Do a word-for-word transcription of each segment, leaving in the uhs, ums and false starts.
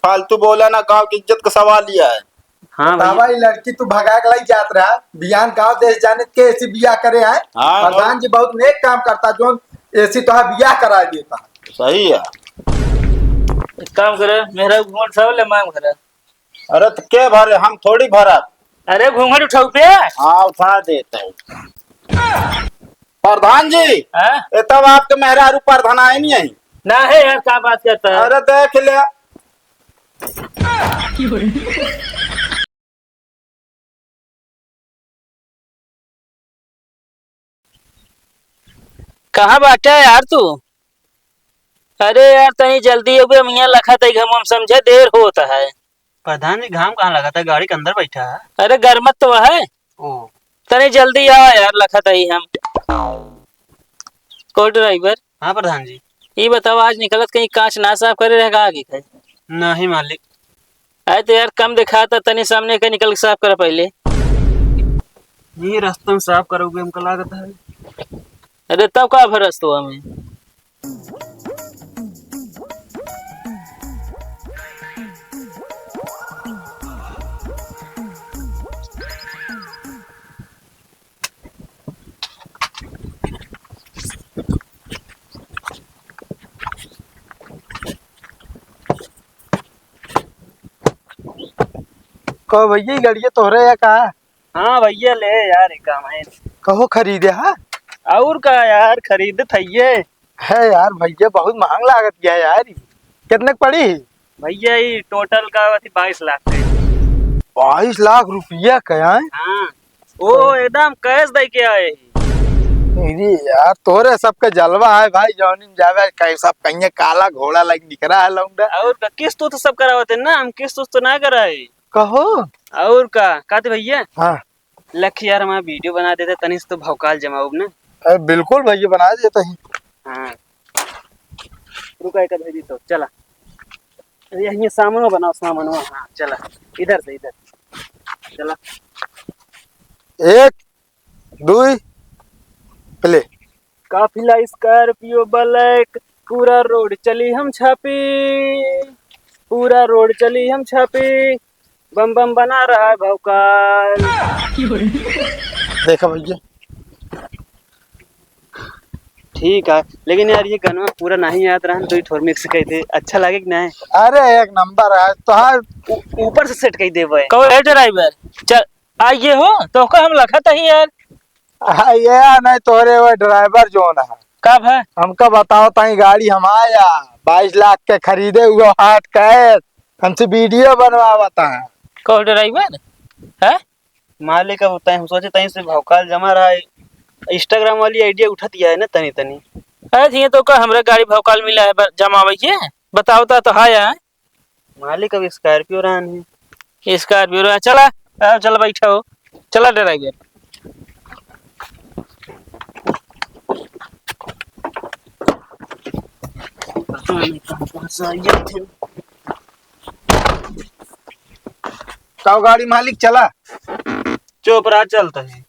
फालतू बोला ना, गाँव की इज्जत का सवाल ही है। हाँ भैया। बतावा, ई लड़की तू भगा के लाई जात रहा, बियान गाँव देश जाने के ऐसी बियाह करे है। हाँ, प्रधान जी बहुत नेक काम करता, जोन ऐसी तोहार बियाह करा देता। सही है। एक काम करे, मेरा घूंघट उठाओ, ले मांग भरा। अरे तो के भरे, हम थोड़ी भरब। अरे घूंघट उठाओ बे। हाँ, उठा देता हूँ। प्रधान जी, हाँ? ये तब आपके मेहरारू प्रधान आए नहीं है? ना है यार, क्या बात करता है? अरे देख ले। कहाँ बाटे यार तू? अरे यार, तनी जल्दी अबे, हम यहाँ लखा तई घम, हम समझे देर होत है। प्रधान जी, घाम कहाँ लगत है? गाड़ी के अंदर बैठा है। अरे, गरमत तो है। ओ। तनी जल्दी आवा यार, लखा तई हम। को ड्राइवर? हाँ प्रधान जी। ई बताओ, आज निकलत कहीं कांच ना साफ करे रह गा आगे कहीं? नहीं मालिक। अरे तो यार, कम दिखाता, तनी सामने के निकल के साफ कर पहले। ये रास्ता में साफ करोगे हमको लागत है। अरे तब का भर रस्तो हमें? कहो भैया, ई गड़िया तोहरे है का? हाँ भैया, ले यार, ये काम है। कहो खरीदे हा? और का यार, खरीदे थइये। है यार भैया, बहुत महंग लागत गया यार। कितने क पड़ी? भैया, ई टोटल का अथी बाईस लाख के। बाईस लाख रुपया का है? हाँ, वो एकदम कैश दे के आए। अरे यार, तोरे सबके जलवा है भाई, जौनी में जावे कहीं सब कहीं काला घोड़ा लाइक निकरा है लौंडा। और का, किस्त उस्त सब करावत है ना, हम किस्त उस्त ना कराए। कहो। और का, कहते भैया? हाँ। लख यार, हमारा वीडियो बना देते, तनी से तो भौकाल जमाउब ना। अरे बिल्कुल भैया, बना देते हैं। हाँ, रुका एक भेजी तो चला। अरे यहीं सामनो बनाओ, सामनो। हाँ, चला, इधर से, इधर चला। एक, दुई, प्ले। काफिला Scorpio Black, पूरा रोड चली हम छापी, पूरा रोड चली हम छापी, बम बम बना रहा है भौकाल। देखा भैया। ठीक है, लेकिन यार ये गाना पूरा नहीं याद रहा, तो ये थोड़ा mix कर दे, अच्छा लगे कि नहीं? अरे एक नंबर है तोहार। ऊ-, ऊपर से set कर दे भाई। कहो, ए ड्राइवर, चल, आ ये हो, तो का हम लखत ही यार। आ, ये नहीं तोरे वो ड्राइवर जोन है। कब है? हमका बताओ ताई गाड़ी हम आया, बाईस लाख के खरीदे हुए hard cash, हमसे वीडियो बनवावता है। कहो ड्राइवर? है? मालिक अब ताई हम सोचे ताई से भौकाल जमा रहा है। Instagram वाली आइडिया उठत गया है ना तनी तनी। अरे ये तो का हमरे गाड़ी भौकाल मिला है ब-, जमावे के? बताओ ता तो है यार। मालिक अब Scorpio रहन है। Scorpio रहन, चला, आओ, चल बैठा हो, चला ड्राइवर। पता नहीं कहाँ फंसा ये थे। का गाड़ी मालिक चला। चुप रहा, चलता है।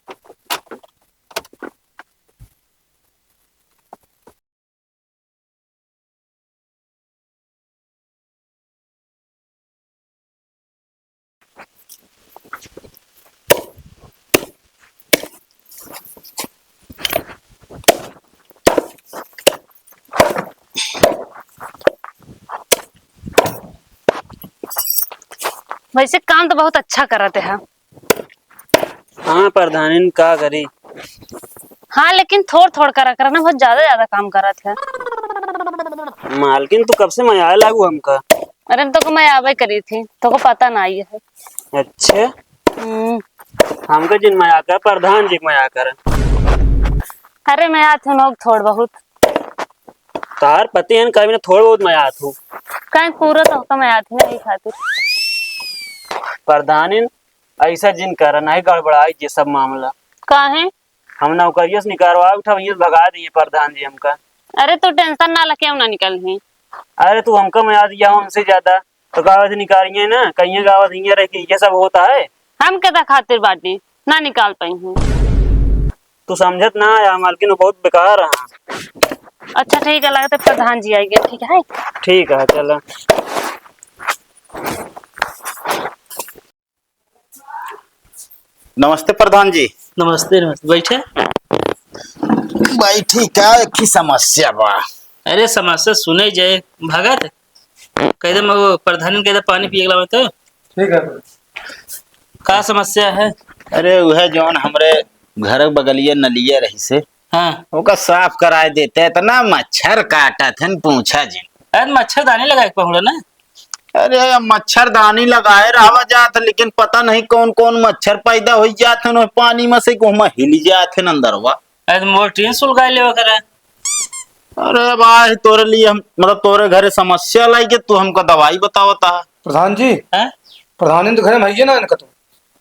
वैसे काम तो बहुत अच्छा करत है। हाँ प्रधानिन, का करी? हाँ, लेकिन थोड़ थोड़ करा करा ना, बहुत ज्यादा ज्यादा काम करत है। मालकिन, तू कब से मयाए लागू हमका? अरे, तो को मयावे करी थी, तो को पता ना आई है। अच्छा। हम्म। हमका जिन मया कर, प्रधान जी के मया कर। अरे, मयात हूँ लोग थोड़ बहुत। तार पति हैं, कभी ना थोड़ बहुत मयात हूँ। कहीं पूरा तो हमका मयात नहीं खातिर। प्रधानिन, ऐसा जिन करा, नहीं गड़बड़ाई ये सब मामला। काहे? हम नौकरिया से निकारवा उठा, भैया भगा दिए प्रधान जी हमका। अरे तू tension ना ले, क्यों ना निकलही? अरे तू हमका मया दिया हो हमसे ज्यादा, तो गाँव से निकालिए ना, कहीं गाँव से रह के ये सब होता है। हम केदा खातिर बाटी, ना निकाल पाई हूँ। तू समझत ना आया, मालकिन वो बहुत बेकार है। अच्छा ठीक है, लगता है प्रधान जी आइगे, ठीक है? ठीक है, चला। नमस्ते प्रधान जी। नमस्ते, नमस्ते। बैठे। बैठी का, एक ही समस्या बा। अरे, समस्या सुने जाए, भगत। कह दे, मैं वो प्रधान के दे पानी पिए के लावे तो। ठीक है। का समस्या है? अरे, वह जौन हमरे घर के बगलिए नलिया रही से, हाँ। ओका साफ कराए देते, इतना मच्छर काटत है न, पूछा जिन। अरे, मच्छरदानी लगाए के पहुड़ा ना। अरे, मच्छरदानी लगाए रहवा जात, लेकिन पता नहीं कौन कौन मच्छर पैदा हो जात है, पानी में से कोहमा हिल जात है अंदरवा। अरे, तो मोर टीन सुलगाए लेवा करे। अरे भाई, तोरे लिए हम, मतलब, तोरे घरे समस्या लाई के तू हमका दवाई बतावता। प्रधान जी, हैं? प्रधान जी तो घरे में हइये ना इनका तो।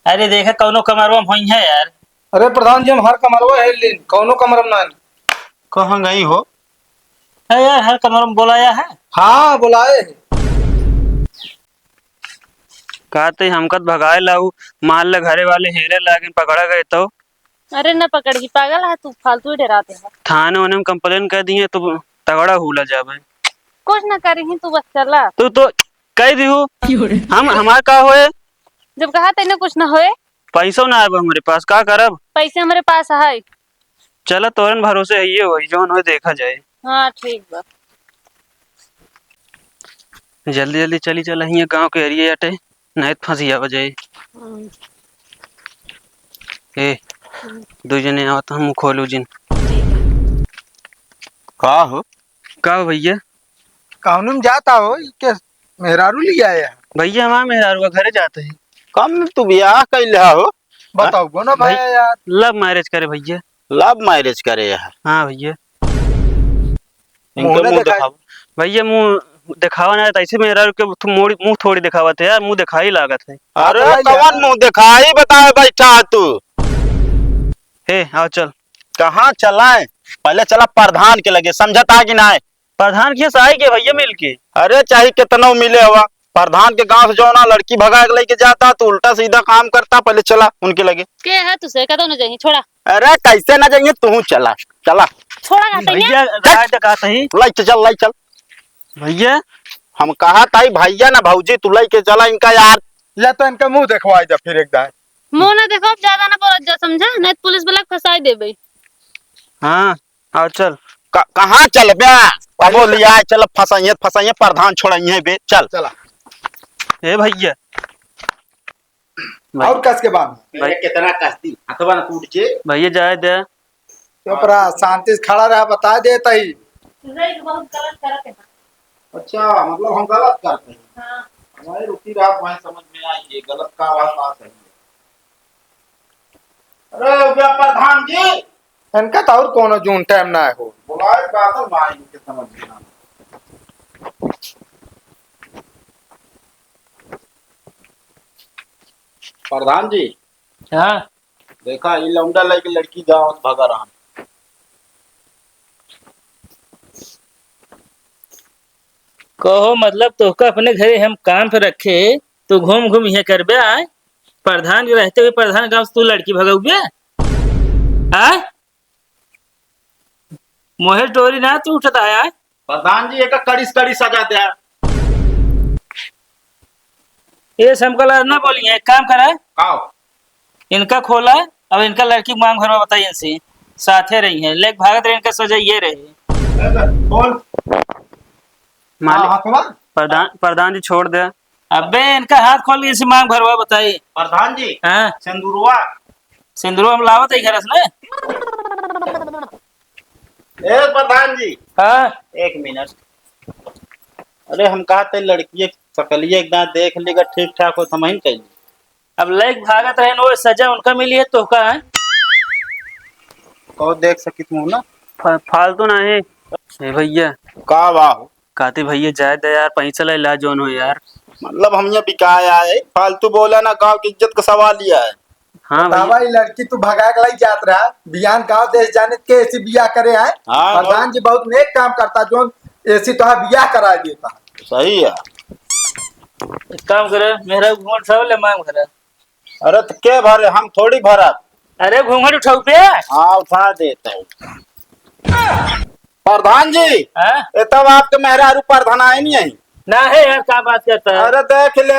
अरे, देखा, कौनो कमरवा में होई है यार। अरे प्रधान जी, हम हर कमरवा हेर लेन, कौनो कमरा में ना है। कहाँ गई हो? अरे यार, हर कमरा में बोलाया है। हाँ, बोलाए है। कहते हमका त भगाए लाऊ, मान ले घरे वाले हेरे लागे, पकड़ा गए तो। अरे न पकड़ही, पागल है तू, फालतू ही डराते हैं। थाने ओने में complain कर दिए तो तगड़ा हुला जाबे। कुछ न करिही, तू बस चला। तू तो कह दिहू, हम, हमार का होए? जब कहा तैने कुछ न होए। पैसो ना आवे हमरे पास, का करब? पैसे हमरे पास है। चला, तोरन भरोसे है ये होई, जौन होए देखा जाए। हाँ, ठीक बा। जल्दी जल्दी चली चला, हियाँ गाँव के area अटे, नहीं तो फंसी आवा जाए। हम्म। ए, हम्म। दो जने आवत, हम खोलू जिन। ठीक है। का हो? का हो भैया? कहने में जाता हो, के मेहरारू ले आए हैं? भैया, हमार मेहरारू का घरे जाते हैं। कम तू ब्याह कैले हो? बताओ, बोलो भाई, भैया यार। Love marriage करे भैया। Love marriage करे है? हाँ भैया। इनके मुंह मुंह दिखाई। दिखाओ। भैया, मुंह दिखावा ना, तो ऐसे मेहरारू के मुंह थोड़ी दिखावत है यार, मुंह दिखाई लागत है। अरे, हाँ, तो भाई कौन यार। मुंह दिखाई बताए बैठा है तू? ए, आओ चल। कहाँ चलाए? पहले चला प्रधान के लगे, समझत आ कि ना? प्रधान के साई के भैया मिल के। अरे, चाहे कितनो मिले हवा, प्रधान के गांव से जौना लड़की भगा के लेके जाता, तू उल्टा सीधा काम करता। पहले चला उनके लगे। के है तुसे? कदो न जाही, छोड़ा। अरे, कैसे ना जाइए, तू चला, चला। छोड़ा कहते हैं भैया, ना। राय तो कहते ही। लाई चल, लाई चल। भैया। हम कहा ताई भैया ना भौजी, तू लेके चला इनका यार। या तो इनका मुंह देखवाई जा फिर एक दाए। मुंह ना देखो, अब ज्यादा ना बोलत जा, समझा? नहीं तो पुलिस वाला फंसाई देबे। हाँ। और चल। क-, कहाँ चल बे? अब बोलिया, चल फंसाइए, फंसाइए, प्रधान छोड़ाइए बे, चल। चला। ए भैया। भाई। और कस के बांध। भैया, कितना कस्ती, हथवा न टूट जे। भैया, जाए दे। चुप रहा, शांति से खड़ा रहा, बता देता ही। नहीं, बहुत गलत करत है। अच्छा, मतलब हम गलत करते हैं। हाँ। हमारे रुकी रात वहीं समझ में आई, ये गलत का बात, बात सही है। अरे, भैया प्रधान जी। इनका तो और कोनो जून टाइम ना हो। बुलाए बादल भाई इनके समझ में ना। प्रधान जी। हाँ। देखा, ई लौंडा लेके लड़की गाँव से भगा रहा। कहो, मतलब, तोहका अपने घरे हम काम पे रखे, तू घूम घूम इहे करबे, आय? प्रधान के रहते हुए प्रधान गाँव से तू लड़की भगौबे? आय? मोहे डोरी ना तू उठत आय, आय? प्रधान जी, एक कड़ी से कड़ी सजा दे। ये समकला ना बोली है, एक काम करा। का? इनका खोला, अब इनका लड़की मांग भरवा बताई इनसे, साथे रही है, लेके भागत रहे, इनका सजा ये रहे। ए, खोल। मालिक, हाँ, हथवा। प्रधान, प्रधान जी छोड़ दे। अबे इनका हाथ खोल के इसे मांग भरवा बताई। प्रधान जी, हाँ। सिंदूरवा। सिंदूरवा हम लावत है घर से ना। ए प्रधान जी। हाँ। एक मिनट। अरे हम कहा थे लड़की के सकलिए एक दांत देख लेगा ठीक ठाक हो तो हम ही कह अब लइक भागत रहे न, वो सजा उनका मिली है, तोहका है? कहो देख सकित मुँह ना। फा-, फालतू ना है। ए भैया। का बा हो? काती भैया जाए दे यार, पैसा ले ला जोन हो यार। मतलब हम यहाँ बिकाए आए, फालतू बोला ना, गाँव की इज्जत का सवाल ही है। हाँ भैया। बतावा, ई लड़की तू भगा के लाई जात रहा, बियान गाँव देश जाने के ऐसी बियाह करे आए। हाँ, प्रधान जी बहुत नेक काम करता, जोन ऐसी तोहार बियाह करा देता। सही है। एक काम करे, मेरा घूंघट उठाओ, ले मांग भरा। अरे तो के भरे, हम थोड़ी भरब। अरे घूंघट उठाओ बे। हाँ, उठा देता हूँ। प्रधान जी, हाँ? ये तब आपके मेहरारू प्रधान आए नहीं है? ना है यार, क्या बात करता है? अरे देख ले।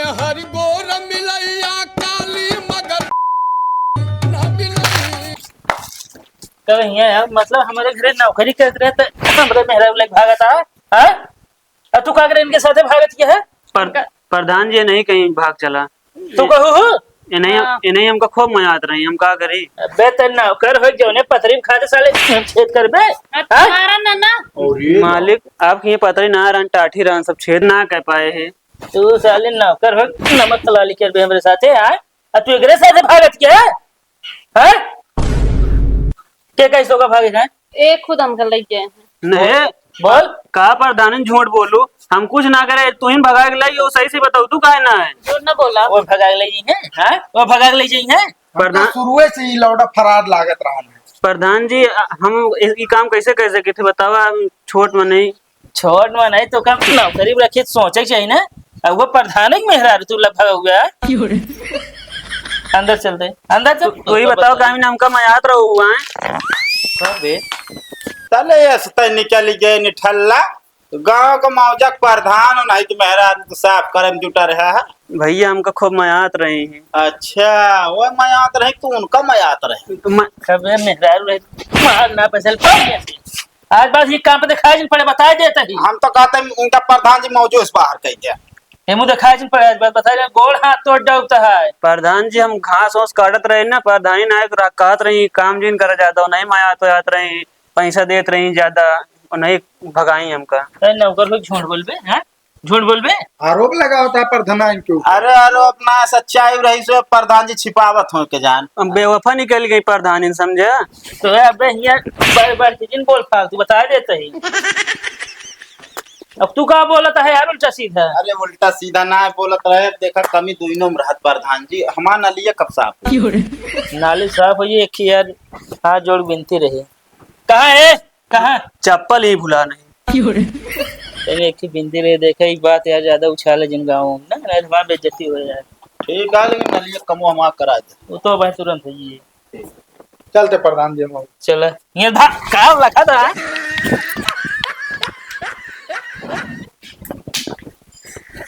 हर गोर मिलैया काली मगर ना मिलई। कब हियाँ यार, मतलब हमरे घरे नौकरी करत रहे त हमरे मेहरारू लग भागत आ, हाँ? अब तू का करे इनके साथे भागत के है? पर, प्रधान जी, नहीं कहीं भाग चला। तू कहू हो? इन्हें, हाँ। इन्हें हमका खूब मयात रही, हम का करी? अबे त नौकर हो, जौने पथरी में खाते साले छेद करबे, अब हाँ? तुम्हारा ना ना। और ये मालिक, आपके ये पथरी ना रहन, टाठी रहन, सब छेद ना कर पाए हैं। तू साले नौकर हो, नमक तलाली करबे हमरे साथे, हाँ? अब तू एकरे साथे भागत के है? हैं? के कैसे होगा भागे हैं? ए खुद हमका लइ गए हैं। नहीं। बोल। का प्रधान झूठ बोलू? हम कुछ ना करे, तू ही भगा के लाई, वो सही से बताऊ, तू काहे ना है? झूठ ना बोला। वो भगा के ले जाई है, हाँ? वो भगा के ले जाई है। प्रधान शुरुए से ही लौड़ा फरार लागत रहन है। प्रधान जी, हम ई काम कैसे कर सके थे बतावा, हम छोट मनई। छोट मनई तो कम नौकरी में रखे, सोचे के चाहिए ना। अब वो प्रधान के मेहरारू तू लफा हुआ है। क्यों रे? अंदर चल दे, अंदर चल। तू, तू ही बताओ, काहे ना हमका मयात रहो हुआ है? हाँ बे। तले ये सतै निकल गए निठल्ला। गाँव का मौजा के प्रधान हो, नहीं तो मेहरारू तो साफ करे में जुटा रहा है। भैया, हमका खूब मयात रही है। अच्छा, वो मयात रही, तू उनका मयात रही। तो मैं कबे मेहरारू रही, मार ना पैसा ले, आज बात ही काम पे दिखाई नहीं पड़े, बताई देता ही। हम तो कहते हैं, इनका प्रधान जी मौजूस बाहर कह दिया। ये मुँह दिखाई नहीं पड़े, आज बात बताई दे, गोड़ हाथ तोड़ डरता है। प्रधान जी, हम घास वास काटत रहे ना, प्रधानी नायक रा-, कहत रही, काम जिन करे जाता, नहीं मयात हो जात रही, पैसा देत रही ज्यादा, और नहीं भगाई हमका। ए, नौकर लोग झूठ बोलबे, हैं? झूठ बोलबे? आरोप लगावत है प्रधान के ऊपर। अरे आरोप ना, सच्चाई रही सो प्रधान जी छिपावत हो के जान। हम बेवफा निकल गई प्रधान, इन समझे? तो ए, अबे हियाँ बार बार चीजिन बोल फालतू, बता देते ही। अब तू का बोलत है यार उल्टा सीधा? अरे उल्टा सीधा ना बोलत रहे, देखा कमी दुइनों में रहत प्रधान जी, हमार नलिया कब साफ होई? क्यों रे? नाली साफ होई, एक ही यार हाथ जोड़ बिनती रही। कहाँ है? कहाँ? चप्पल ही भुला नहीं। क्यों रे? तनी एक ही बिनती रहे, देखा एक बात यार, ज्यादा उछाले जिन गाँव में ना, नहीं तो हमार बेइज्जती हो जाए। ठीक है, लेकिन नलिया कमो हमार करा दे। वो तो भाई तुरंत है ये। चलते प्रधान जी हम। चला। ये धा-, का लखा था?